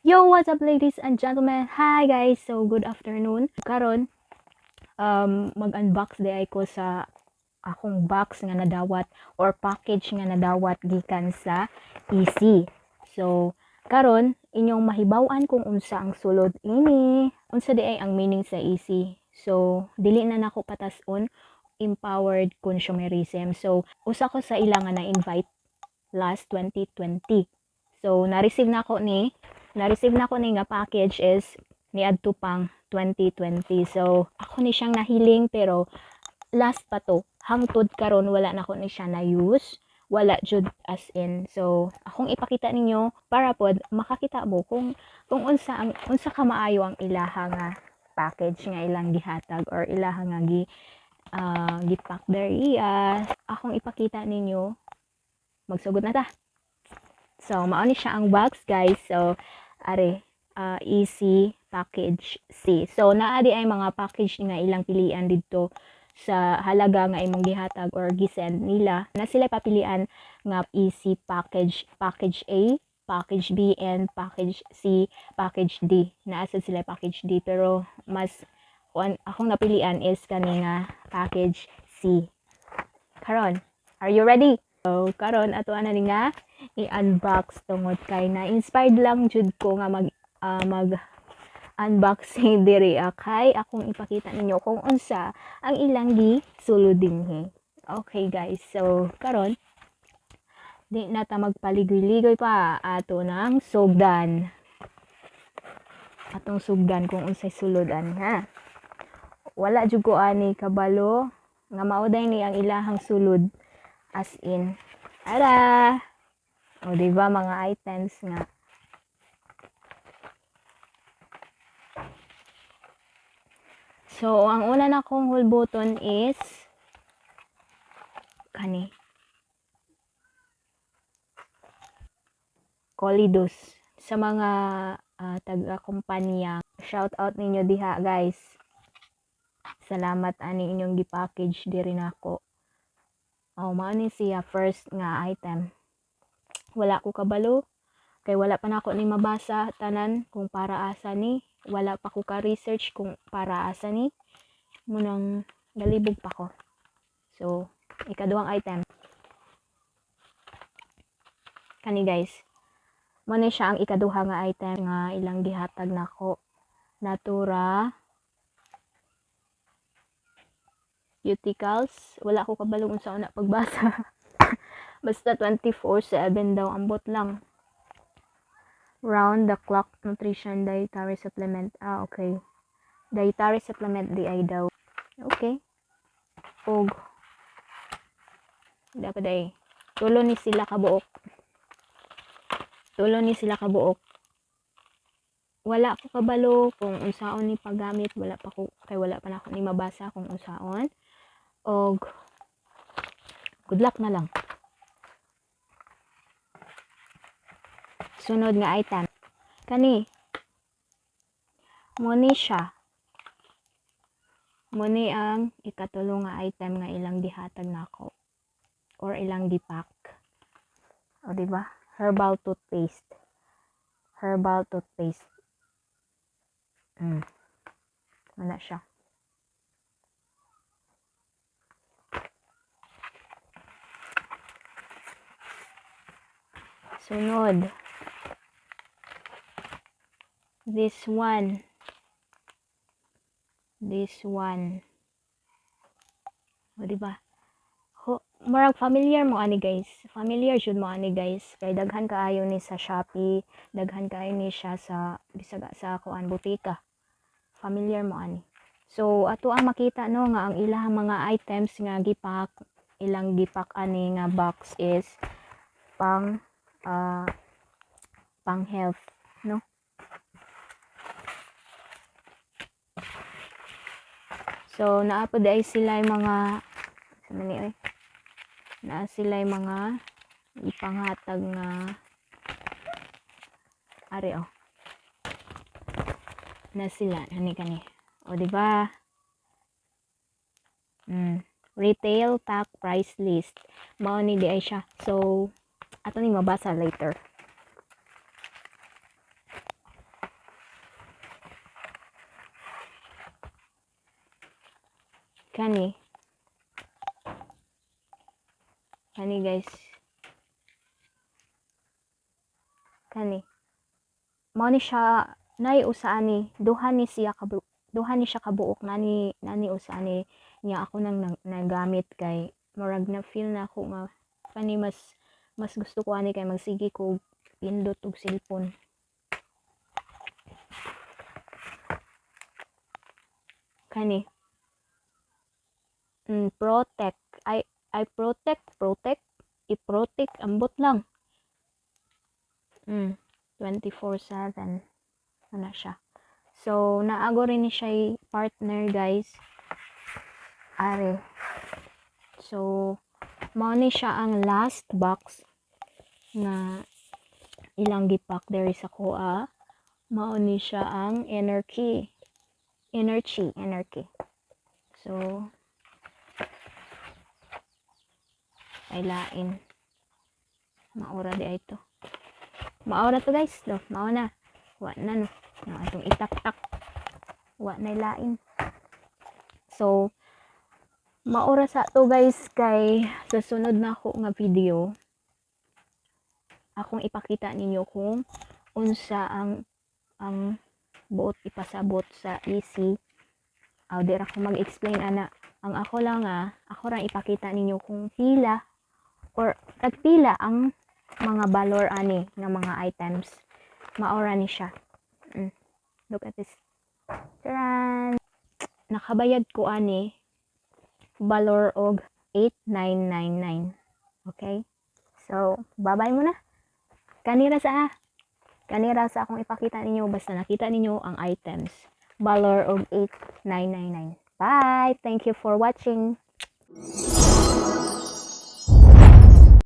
Yo, what's up, ladies and gentlemen? Hi guys! So, good afternoon. Karon, mag-unbox diay ko sa akong box nga nadawat or package nga nadawat gikan sa EC. So, karon inyong mahibaw-an kung unsa ang sulod ini. Unsa diay ang meaning sa EC. So, dili na nako patas-on, empowered consumerism. So, usa ko sa ila nga na-invite last 2020. So, na-receive na ko ni nga package is niadto pang 2020. So, ako ni siyang nahiling pero last pa to. Hangtod karon wala na ko ni siya na-use. Wala jud, as in. So, akong ipakita ninyo para pod makakita mo kung unsa ka maayo ang ilaha nga package nga ilang gihatag or ilaha nga gi-pack diri. Akong ipakita ninyo. Magsugod na ta. So, mao ni siya ang box, guys. So, are, EC package C. So, naa diay mga package nga ilang pilian didto sa halaga nga imong gihatag or gisend nila. Na sila papilian nga EC package, package A, package B, and package C, package D. Naa sad sila package D pero mas kuan, akong napilian is kani nga package C. Karon, are you ready? So, karon ato na ni nga i-unbox tungod kay na-inspired lang jud ko nga mag unboxing diri, kay akong ipakita ninyo kung unsa ang ilang gi sulod dinhi. Okay guys, so karon di na ta magpaligoy-ligoy pa, ato nang sugdan. Atong sugdan kung unsay sulod ani ha. Wala jud ko ani kabalo nga mao day ni ang ilahang sulod, as in. Ara! O, di ba mga items nga. So, ang una na kong hulbuton is kani. Colidus. Sa mga taga-kumpanya, shout out ninyo diha guys. Salamat ani inyong gi-package diri nako. Oh, mao ni siya first nga item. Wala ko kabalo kay wala pa nako ni mabasa tanan kung para asa ni. Wala pa ko ka-research kung para asa ni. Munang galibog pa ko. So, ikaduhang item. Kani guys. Mao ni siya ang ikaduha nga item nga ilang gihatag nako. Natura Euticals. Wala ko kabalo unsa una pagbasa. Basta 24/7 daw, ambot lang. Round the clock nutrition dietary supplement. Ah, okay. Dietary supplement di ay daw. Okay. Og dapat ay tulo ni sila kabuok. Tulo ni sila kabuok. Wala ko kabalo kung unsaon ni paggamit, wala pa ko kay wala pa nako ni mabasa kung unsaon. Og good luck na lang. Sunod nga item. Kani. Mo ni siya. Mo ni ang ikatulo nga item nga ilang gihatag nako or ilang gipack. O, di ba? Herbal toothpaste. Herbal toothpaste. Wala siya. Sunod. This one. This one. O, di ba? Ho, murag familiar mo ani guys. Familiar jud mo ani guys. Kay daghan kaayo ni sa Shopee, daghan kaayo ni siya sa bisag sa kuan, butika. Familiar mo ani. So ato ang makita no nga ang ilang mga items nga gipack, ilang gipack ani nga box is pang health, no? So naa po diay sila yung mga sa mani oy. Naa sila yung mga ipanghatag nga ari oh. Na sila hani kani. O, di ba? Retail pack price list. Mao ni diay siya. So ato ning mabasa later. Kani. Kani, guys. Kani. Mao ni siya nay usa ani, duha ni siya kabuok nani usa ani niya. Ako nang nagamit kay murag na feel na ako nga kani mas gusto ko ani kay magsige ko pindot og cellphone. Kani. Protect. I protect, protect, i-protect, ambot lang. 24/7. Ano siya. So, naago rin ni siya partner, guys. Are. So, mao ni siya ang last box nga ilang gipack diri sa kuha. Mao ni siya ang Energy. Energy, Energy. So, ay lain. Maura di ay to. Maura to, guys. Do, mao na. Wa na, no. No, atong itak-tak. Wa na lain. So, maura sa to, guys, kay sa sunod na ako nga video akong ipakita ninyo kung unsa ang buot ipasabot sa EC. Aw, di ra ko mag-explain ana. Ang ako lang ako ra ipakita ninyo kung pila or tagpila ang mga valor ani nga mga items. Maora ni siya. Look at this. Taran! Nakabayad ko ani valor og 8999. Okay? So, bye-bye muna. Kanira sa akong ipakita ninyo basta nakita ninyo ang items. Valor og 8999. Bye! Thank you for watching.